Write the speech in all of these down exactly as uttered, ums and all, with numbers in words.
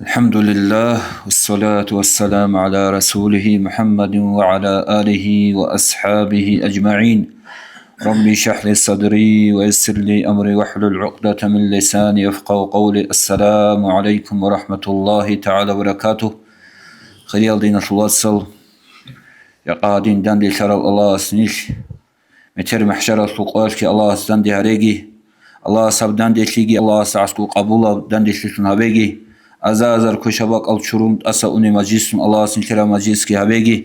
الحمد لله، والصلاة والسلام على رسوله محمد وعلى آله وأصحابه أجمعين. رب اشرح لي صدري ويسر لي أمري واحلل عقدة من لساني يفقهوا قولي. السلام عليكم ورحمة الله تعالى وبركاته. Хириял диналъул вацал, якъа дин данделъарал Аллагьас нилъ метер махӀшаралъул къоялъги Аллагьас данде гьареги, Аллагьас гьаб данделъиги Аллагьас гӀаскӀу къабулаб данделъилъун гьабеги, аза-азар квешаб бакӀал чурун тӀаса уни мажлисун Аллагьас нилъераб мажлисги гьабеги,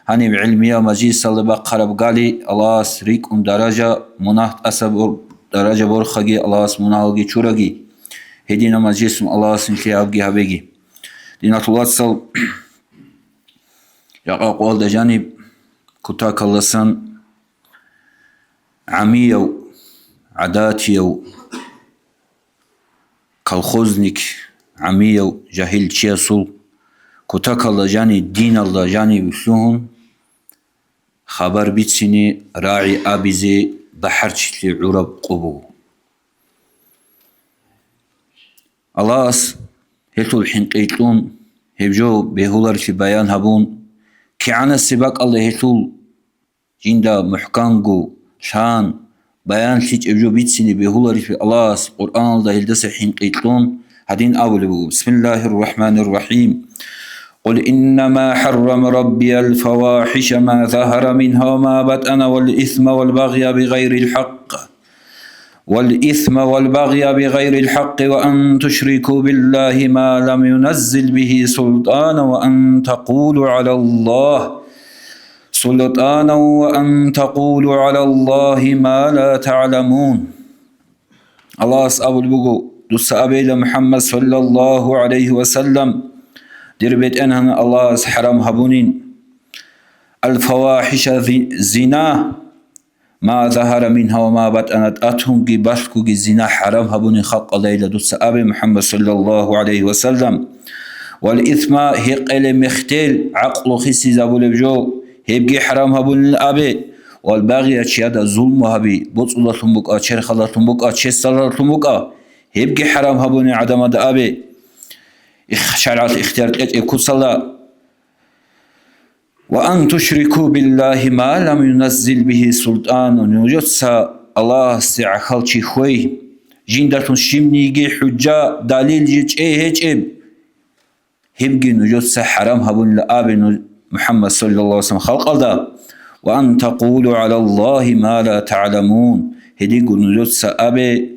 гьаниб гӀилмияб мажлисалда бахъараб гали Аллагьас рикӀкӀун даража, мунагь тӀаса бор-, даража борхаги Аллагьас мунагьалги чураги, гьединаб мажлисун Аллагьас нилъее гьабги гьабеги. Диналъул вацал, якъа къоялда жаниб кутакалдасан гӀамияв, гӀадатияв, колхозник, гӀамияв, жагьил чиясул кутакалда жаниб, диналда жаниб лъугьун, хабар бицине, рагӀи абизе бахӀарчилъи гӀураб къо буго. Аллагьас гьелъул хӀинкъи кьун, гьеб жо бегьуларилъи баян гьабун, кигӀанасеб бакӀалда гьелъул жинда мухӀканго лъан, баянлъичӀеб жо бицине бегьуларилъи Аллагьас Къуръаналда гьелдаса хӀинкъи кьун гьадин абулеб буго: بسم الله الرحمن الرحيم. قل إنما حرم ربي الفواحش ما ظهر منها وما بطن والإثم والبغي بغير الحق والإثم والبغي بغير الحق وأن تشركوا بالله ما لم ينزل به سلطانا وأن تقولوا على الله سلطانا وأن تقولوا على الله ما لا تعلمون. Аллагьас абулеб буго: «Дуца абейила, МухӀаммад саллаллагьу гӀалайгьи ва саллам, дир БетӀергьан Аллагьас хӀарам гьабунин, аль-фавахиша, зи-, зина, ма загьара мингьа ва ма батӀана, тӀатунги балъгоги зина хӀарам гьабунин халкъалдайила дуца абе, МухӀаммад саллаллагьу гӀалайгьи ва саллам. Вал исма, гьекъелеб мехтел, гӀакълу хисизабулеб жо, гьебги хӀарам гьабунин абе. Вал багъия, чияда зулму гьаби, боцӀулалъун букӀа, черхалдалъун букӀа, чесалдалъун букӀа, гьебги хӀарам гьабунин гӀадамада абе». Их-, шаргӀалъ ихтияр кьечӀеб куцалда. «Ва ан тушрику биллагьи ма лам юназзил бигьи султана», нужеца Аллагьасде гӀахьалчи хьвей, жиндалъун щибниги хӀужа, далил жичӀей гьечӀеб, гьебги нужеца хӀарам гьабунила абе ну-, МухӀаммад саллаллагьу гӀалайгьи ва саллам халкъалда. «Ва ан такъулу гӀалаллагьи ма ла тагӀламун», гьединго нужеца абе,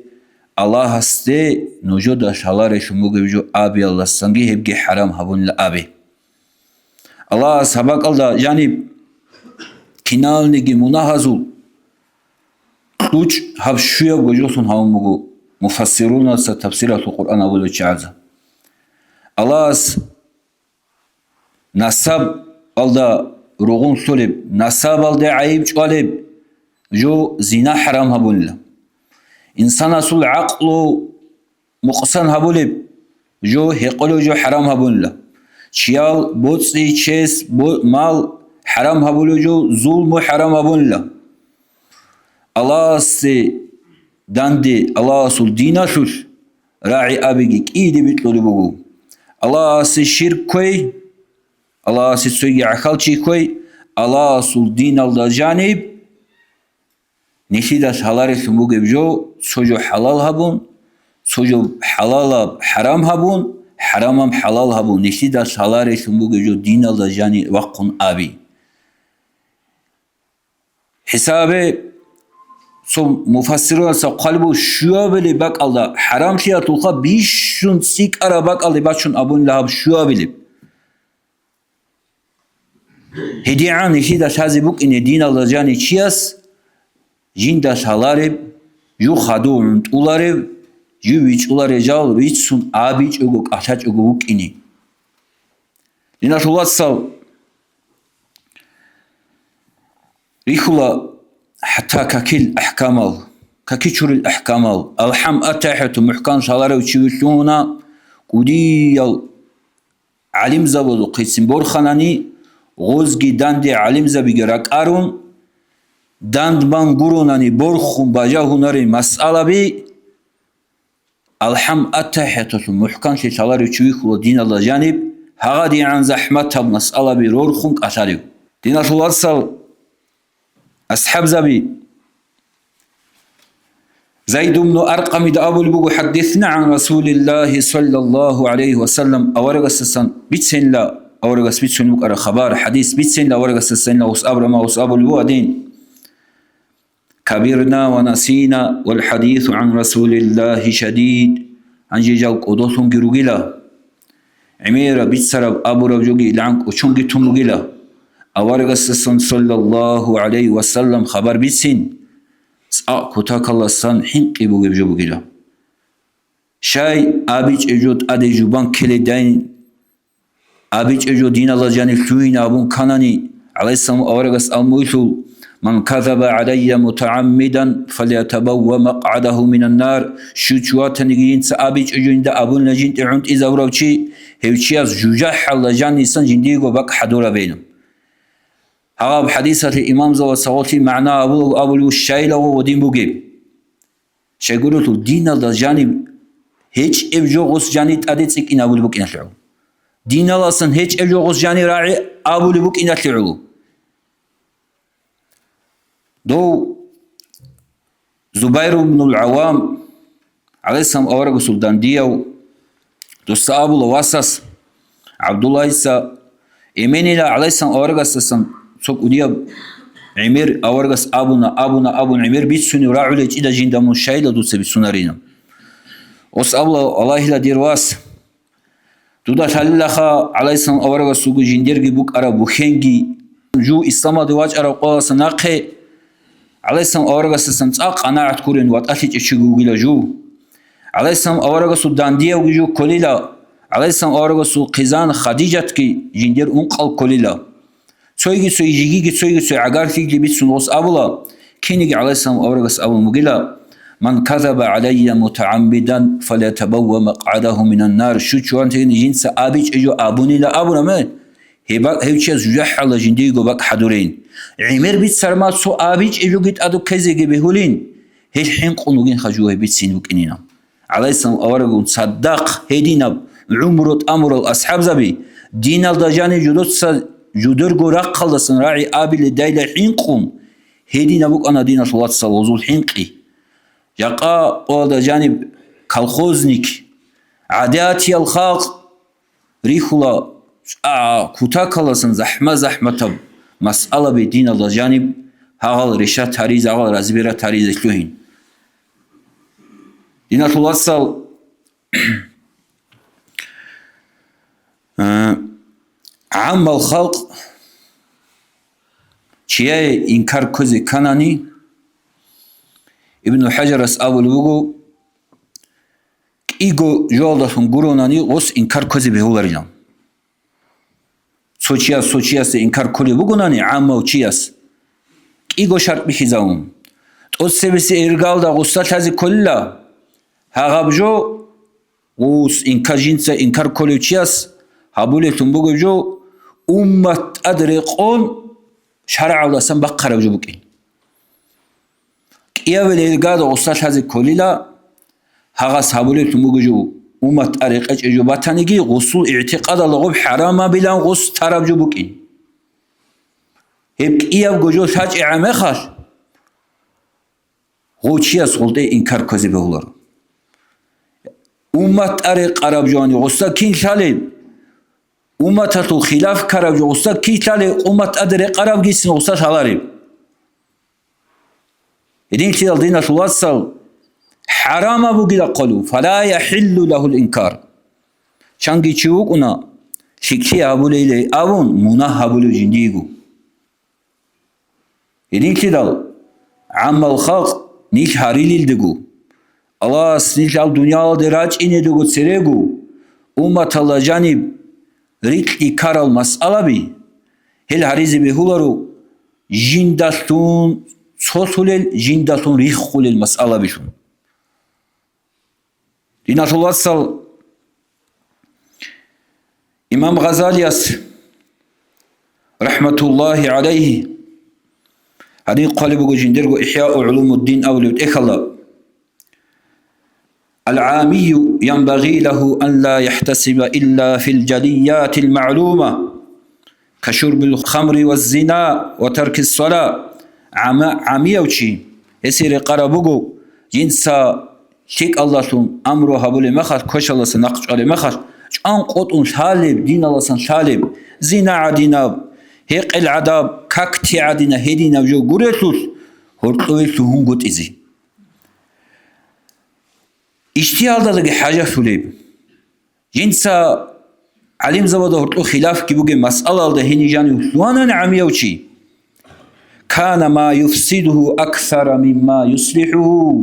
Аллагьасде нужеда лъаларелъун бугеб жо абиялдасанги гьебги хӀарам гьабунила абе. Аллагьас гьаб бакӀалда жаниб киналниги мунагьазул кьучӀ гьаб щуябго жолъун гьавун буго муфассирунаса, тафсиралъул Къуръан абулев чагӀаза. Аллагьас насабалда ругъунлъулеб, насабалде гӀайиб чӀвалеб жо зина хӀарам гьабунила. Инсанасул гӀакълу мукъсан гьабулеб жо, гьекъолев жо хӀарам гьабунила. Чиял боцӀи, чес, бо-, мал хӀарам гьабулев жо, зулму хӀарам гьабунила. Аллагьасде данде, Аллагьасул диналъулъ рагӀи абиги кӀиде бикьулеб буго. Аллагьасе ширк кквей, Аллагьасе цоги гӀахьалчи кквей, Аллагьасул диналда жаниб, нилъидалъ гьаларелъун бугеб жо, цо жо хӀалал гьабун, цо жо хӀалалаб хӀарам гьабун, хӀарамаб хӀалал гьабун, нилъидалъ гьаларелъун бугеб жо диналда жани вахъун аби. ХӀисабе цо муфассирунаса хъвалеб буго, щуабилеб бакӀалда хӀарамлъиялъулха бищун цӀикӀкӀараб бакӀалде бачун абунила гьаб щуабилеб. ГьедигӀан нилъида лъазе букӀине диналда жани чияс жинда лъалареб, жу хадув гӀунтӀуларев, жив вичӀуларел жал рицун абичӀого, кӀалъачӀого вукӀине. Диналъул вацал, рихьула хӀатта какил ахӀкамал, какичурил ахӀкамал, алхӀам, аттахӀияту мухӀкан лъаларев чи вилълъуна, кӀудиял гӀалимзабазухъицин борханани, гъозги данде гӀалимзабиги ракӀарун, дандман гуронани борхун бажагьунарин масъалаби, АлхӀам аттахӀияталъул мухӀканлъи лъаларев чи вихьула диналда жаниб, гьагъадигӀан захӀматаб масъалаби рорхун кӀалъарев. Диналъул вацал, асхӀабзаби, Зайд ибн Аркъамида абулеб буго, хӀаддисна гӀан Расулиллагьи саллаллагьу гӀалайгьи ва саллам, аварагасдасан бицинила, аварагас бицунеб букӀараб хабар, хӀадис бицинила аварагасдасанила, гъос абураб ма гъос абулеб буго гьадин: «Кабирна ва насина, вал хӀадису гӀан Расулиллагьи шадид». Гьанже жал кӀодолъунги ругила. ГӀемераб, бицараб абураб жоги илгӀан кӀочонги тун бугила. Аварагасдасан саллаллагьу гӀалайгьи ва саллам хабар бицин, цӀакъ кутакаласан хӀинкъи бугеб жо бугила. Щай, абичӀеб жо тӀаде жубан ккеледайин, абичӀеб жо диналда жаниб лъугьин абун канани, гӀалайгьиссалам аварагас абун бугелъул: «Ман казаба гӀалайя мутагӀаммидан, фалятабавва макъгӀадагьу минан нар». Щив чи ватаниги жинца абичӀеб жо жинда абунила жинде гӀунтӀизабурав чи, гьев чияс жужахӀалда жанисан жиндиего бакӀ хӀадурабейин. Гьаб хӀадисалъе имамзабаз гьагъолъи магӀна абулев абулев щайлаго гъодин бугеб. Щайгурелъул диналда жаниб гьечӀеб жо гъос жани тӀаде цӀикӀкӀин абулеб букӀиналъе гӀоло. Диналасан гьечӀеб жо гъос жани рагӀи абулеб букӀиналъе гӀоло. Дов Зубайр ибнул ГӀаввам, гӀалайгьиссалам аварагасул дандияв, досда абула васас, ГӀабдуллагьица, эменила гӀалайгьиссалам аварагасдасан цо кӀудияб гӀемер аварагас абуна, абуна, абун гӀемер бицунев рагӀулел чӀида жинда мун щайила дуца бицунаринаб. Гъос абула: «Валлагьила, дир вас, дуда лъалилаха гӀалайгьиссалам аварагасулго жиндирги букӀараб бухьенги, жу исламалде вачӀараб къоялдаса нахъе гӀалайгьиссалам аварагасдасан цӀакъ къанагӀат гурин ватӀалъичӀев чиги вугила жу. ГӀалайгьиссалам аварагасул дандиявги жу кколила, гӀалайгьиссалам аварагасул хъизан Хадижатги жиндир ункъал кколила». Цойги цой, жигиги цойги цой гӀагарлъиги бицун гъос абула, киниги гӀалайгьиссалам аварагас абун бугила: «Ман казаба гӀалайя мутагӀаммидан, фалятабавва макъгӀадагьу минан нар». Щучуван тегин жинца абичӀеб жо абунила абураб, гьеб-, гьев чияс жужахӀалда жиндиего бакӀ хӀадурейин. ГӀемер бицарма цо абичӀеб жоги тӀаде ккезеги бегьулин, гьел хӀинкъун вугин хажугье бицин букӀинина. ГӀалайгьиссалам аварагун цадахъ гьединаб гӀумру тӀамурал асхӀабзаби, диналда жанив жудоца жудерго рахъалдасан рагӀи абиле дайла хӀинкъун, гьединаб букӀана диналъул вацал гъозул хӀинкъи. Жакъа къоялда жаниб колхозник, гӀадатиял халкъ рихьула чӀа кутакаласан захӀма-захӀматаб масъалаби диналда жаниб гьагъал решат гьаризе, гьагъал разбират гьаризе лъугьин. Диналъул вацал, э, гӀаммал халкъ чияе инкар ккозе кканани, Ибну ХӀажарас абулеб буго, кӀиго жоялдалъун гуронани гъос инкар ккозе бегьуларилан. Цо чияс цо чиясда инкар кколеб бугонани, гӀаммав чияс, кӀиго шарт бихьизавун, тӀоцебесеб иргалда гъусда лъазе кколила, гьагъаб жо, гъус инкар, жинца инкар кколев чияс гьабулеблъун бугеб жо, уммат тӀад рекъон шаргӀалдасан бахъараб жо букӀин. КӀиябилеб иргалда гъусда лъазе кколила, гьагъас гьабулеблъун бугеб жо, уммат тӀад рекъечӀеб жо батаниги, гъусул игӀтикъадалда гъоб хӀарамабилан гъус тараб жо букӀин. Гьеб кӀиябго жо лъачӀеб мехалъ, гъов чияс гъултӀе инкар ккозе бегьуларо. Уммат тӀад рекъараб жони гъусда кин лъалеб? Умматалъул хилаф ккараб жо гъусда кин лъалеб? Уммат тӀад рекъарабгицин гъусда лъалареб? Гьединлъидал, диналъул вацал, хӀарамаб бугила хъулу, фала яхӀиллу лагьул инкар. Чанги чи вукӀуна, лъикӀлъи гьабулейилан абун, мунагь гьабулев жиндиего. Гьединлъидал, гӀаммал халкъ нилъ гьарилелдего, Аллагьас нилъ гьал дуниялалде рачӀинедего церего, умматалда жаниб рикьи ккарал масъалаби, гьел гьаризе бегьуларо жиндалъун цолъулел, жиндалъун риххулел масъалабилъун. Диналъул вацал, имам Гъазалияс, рахӀматуллагьи гӀалайгьи, гьадин хъвалеб буго жиндирго ИхӀяу гӀулумуддин абулеб тӀехьалда. العامي ينبغي له أن لا يحتسب إلا في الجليات المعلومة كشرب الخمر والزنا وترك الصلاة. ГӀама-, гӀамияв чи, гьесие рекъараб буго, жинца лъикӀалдалъун амру гьабулеб мехалъ, квешалдаса нахъ чӀвалеб мехалъ, чӀван къотӀун лъалеб, диналдасан лъалеб, зина гӀадинаб, гьекъел гӀадаб, какти гӀадина гьединаб жо гурелъулъ, гьоркьове лъугьунгутӀизе. Ижтигьадалдаги хӀажалъулеб. Жинца гӀалимзабазда гьоркьоб хилафги бугеб масъалаялда гьенив жанив лъугьанани гӀамияв чи, كان ما يفسده أكثر مما يصلحه,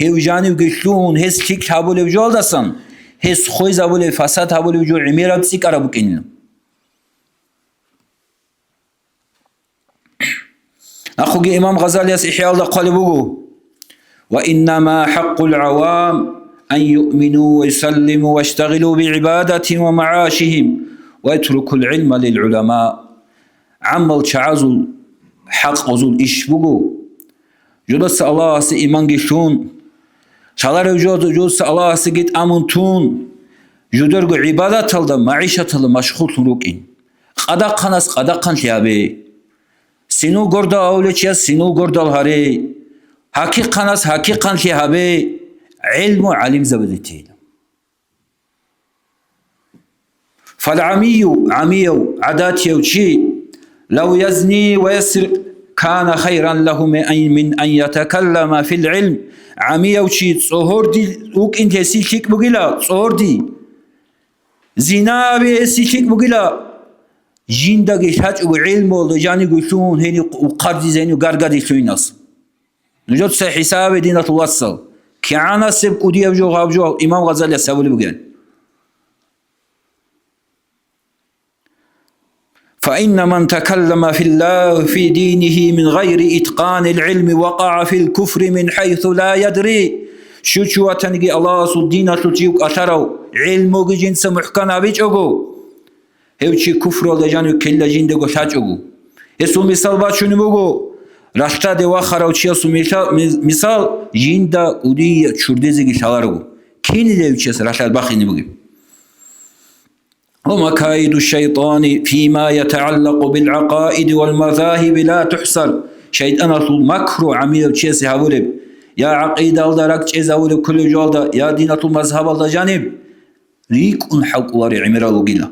гьев жанивги лъугьун гьес лъикӀ гьабулев жоялдасан, гьес хвезабулев, фасад гьабулев жо гӀемераб цӀикӀкӀараб букӀинилан. Нахъуги имам Гъазалияс ИхӀяалда хъвалеб буго: وإنما حق العوام أن يؤمنوا ويسلموا ويشتغلوا بعبادتهم ومعاشهم ويتركوا العلم للعلماء. ГӀаммал чагӀазул хӀакъ гъозул иш буго, жодаса Аллагьасе иманги лъун, лъаларев жо-, жодаса Аллагьасеги тӀамун тун, жудерго гӀибадаталда, магӀишаталда машгъуллъун рукӀин. Къадахъанас къадахъанлъи гьабе. Синул гордал гьавулев чияс синул гордал гьаре. Гьакихъанас гьакихъанлъи гьабе. ГӀилму гӀалимзабазе тейила. فالعمي, гӀамияв, гӀадатияв чи, لو يزني ويسرق كان خيرا له من أن, من أن يتكلم في العلم. ГӀамияв чи цӀогьорди вукӀин гьесие лъикӀ бугила, цӀогьорди. Зина гьаби гьесие лъикӀ бугила, жиндаги лъачӀого гӀилмуялда жаниго лъугьун гьенив ухъардизе, гьенив гаргадизе лъугьиналдасан. Нужеца хӀисабе, диналъул вацал, кигӀанасеб кӀудияб жо гьаб жо имам Гъазалияс гьабулеб бугеб. فإن من تكلم في الله في دينه من غير إتقان العلم وقع في الكفر من حيث لا يدري. Щив чи ватаниги Аллагьасул диналъул жив кӀалъарав, гӀилмуги жинца мухӀкан гьабичӀого, гьев чи куфруялда жанив ккелила жиндаго лъачӀого. Гьесул мисал бачунеб буго, ралъдалде вахарав чиясул миса-, ми-, мисал жинда кӀудияб чурдезеги лъаларого, кинила гьев чияс ралъад бахине бугеб. ومكائد الشيطان فيما يتعلق بالعقائد والمذاهب لا تحصر. ШайтӀаналъул макру гӀамияв чиясе гьабулеб, я гӀакъидалда ракӀчӀезавулеб кколев жоялда, я диналъул мазгьабалда жаниб, рикӀкӀун хӀалкӀолареб гӀемерал ругила.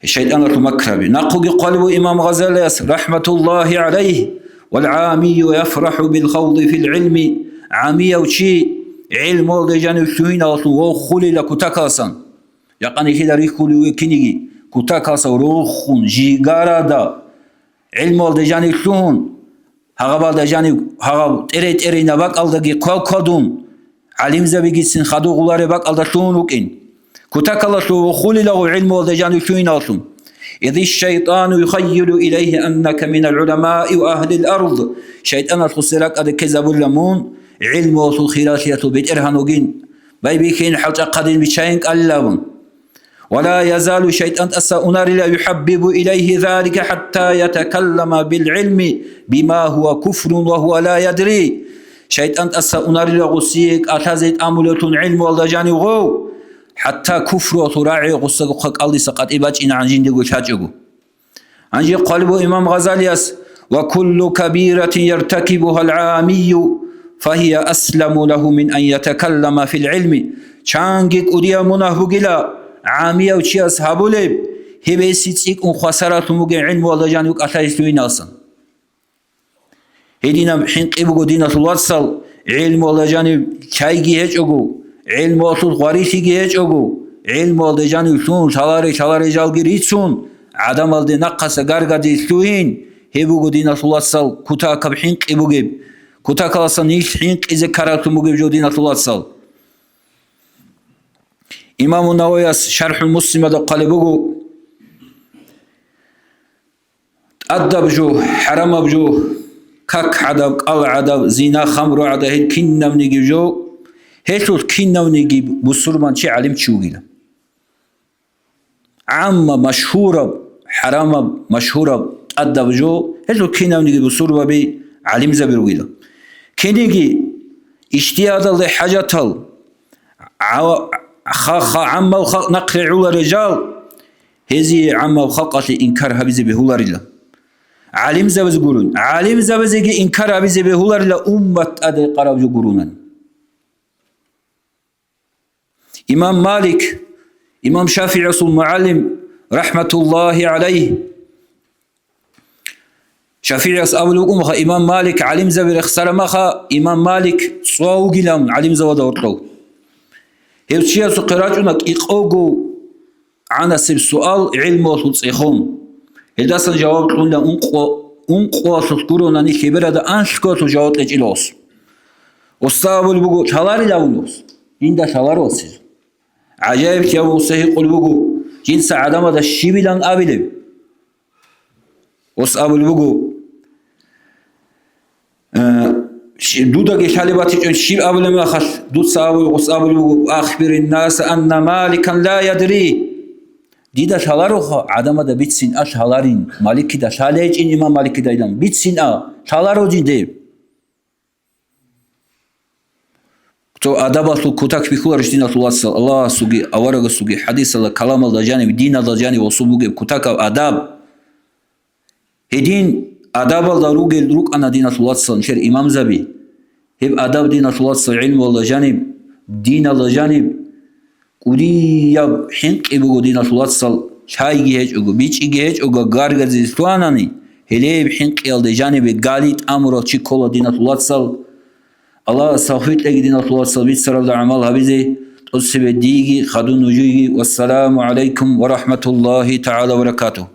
ШайтӀаналъул макраби. Нахъуги хъвалеб буго имам Гъазалияс, рахӀматуллагьи гӀалайгь: والعامي يفرح بالخوض في العلم. ГӀамияв чи гӀилмуялда жанив лъугьиналъун вохулила кутакалсан. Жакъа нилъеда рихьулев вугев киниги, кутакалса рохун, жигарада, гӀилмуялда жанив лъугьун, гьагъабалда жанив, гьагъаб тӀерей-тӀерейна бакӀалдаги квал-квадун, гӀалимзабигицин хадур гъулареб бакӀалда лъугьун рукӀин. Кутакалалъув вохулилаго гӀилмуялда жанив лъугьиналлъун. إذ الشيطان يخيل إليه أنك من العلماء وأهل الأرض. ШайтӀаналъул сверакӀаде ккезабулила мун гӀилмуялъул хиралъиялъул бетӀергьан вугин. Байбихьин хӀалчӀахъадин биччайин кӀалилабун. ولا يزال, шайтӀан тӀаса унарила, يحبب إليه ذلك حتى يتكلم بالعلم بما هو كفر وهو لا يدري. ШайтӀан тӀаса унарила гъусие кӀалъазе тӀамулевлъун гӀилмуялда жанив гъов, хӀатта куфруялъул рагӀи гъусагухъа кӀалдиса къатӀи бачӀинегӀан жиндего лъачӀого. Гьанже хъвалеб буго имам Гъазалияс: وكل كبيرة يرتكبها العامي فهي أسلم له من أن يتكلم في العلم. Чанги кӀудияб мунагь бугила, гӀамияв чияс гьабулеб, гьеб гьесие цӀикӀкӀун хвасарлъун бугеб гӀилмуялда жанив кӀалъазе лъугьиналсан. Гьединаб хӀинкъи буго, диналъул вацал, гӀилмуялда жанив чайги гьечӀого, гӀилмуялъул гъварилъиги гьечӀого, гӀилмуялда жанив лъугьун лъаларе-лъаларе жалги рицун, гӀадамалде нахъаса гаргаде лъугьин, гьеб буго, диналъул вацал, кутакаб хӀинкъи бугеб, кутакаласан нилъ хӀинкъизе ккараблъун бугеб жо, диналъул вацал. Имаму Нававияс ШархӀул Муслимада хъвалеб буго: тӀадаб жо, хӀарамаб жо, как гӀадаб, кӀал гӀадаб, зина, хамру гӀадаб, гьел кинабниги жо, гьелъулъ кинавниги бусурманчи гӀалимчи вугила. ГӀамма машгьураб, хӀарамаб, машгьураб, тӀадаб жо, гьелъул кинавниги бусурбаби гӀалимзаби ругила. Киниги ижтигьадалде хӀажатал, гӀа-, ха-, ха-, гӀаммал халкъ нахъе гӀула рижал, гьезие гӀаммал халкъалъе инкар гьабизе бегьуларила. ГӀалимзабазе гурун, гӀалимзабазеги инкар гьабизе бегьуларила, уммат тӀаде къараб жо гурунани. Имам Малик, имам ШафигӀиясул мугӀалим, рахӀматуллагьи гӀалайгьи, ШафигӀияс абулеб букӀун буго, имам Малик гӀалимзаби рехсараб мехалъ, имам Малик цӀва вугилан гӀалимзабазда гьоркьов. Гьев чиясухъе рачӀуна кӀикъого гӀанасеб суал гӀилмуялъул цӀехун. Гьелдасан жаваб кьуна ункъо-, ункъоялъулъ гуронани, лъеберада анлъгоялъул жаваб кьечӀила гьес. Гьесда абулеб буго, лъаларила вун гьес? Жинда лъаларо гьес. ГӀажаиблъи гьабун гьес гьикъулеб буго, жинца гӀадамазда щибилан абилеб? Гьес абулеб буго, э, щи-, дудаги лъалеб батичӀо, щиб абулеб мехалъ, дуца абу-, гьес абулеб буго, «Ахбирин наса анна Маликан ла ядри». Дида лъалароха, гӀадамазда бицин а лъаларин, Маликида лъалейчӀин имам Маликидайилан. Бицин а, лъаларо жинде. Цо адабалъул кутак бихьуларищ, диналъул вацал, Аллагьасулги аварагасулги хӀадисалда, каламалда жаниб, диналда жаниб гьесул бугеб кутакаб адаб? Гьедин адабалда ругел рукӀана, диналъул вацал, нилъер имамзаби. Гьеб адаб, диналъул вацал, гӀилмуялда жаниб, диналда жаниб кӀудияб хӀинкъи буго, диналъул вацал, лъайги гьечӀого, бичӀчӀиги гьечӀого, гаргазе лъугьанани, гьелеб хӀинкъиялда жанибе гали тӀамурав чи ккола, диналъул вацал. Аллагьас тавфикъ кьеги, диналъул вацал, бицаралда гӀамал гьабизе, тӀоцебе дийги, хадув нужееги. Вассаламу гӀалайкум ва рахӀматуллагьи тагӀала ва баракатугь.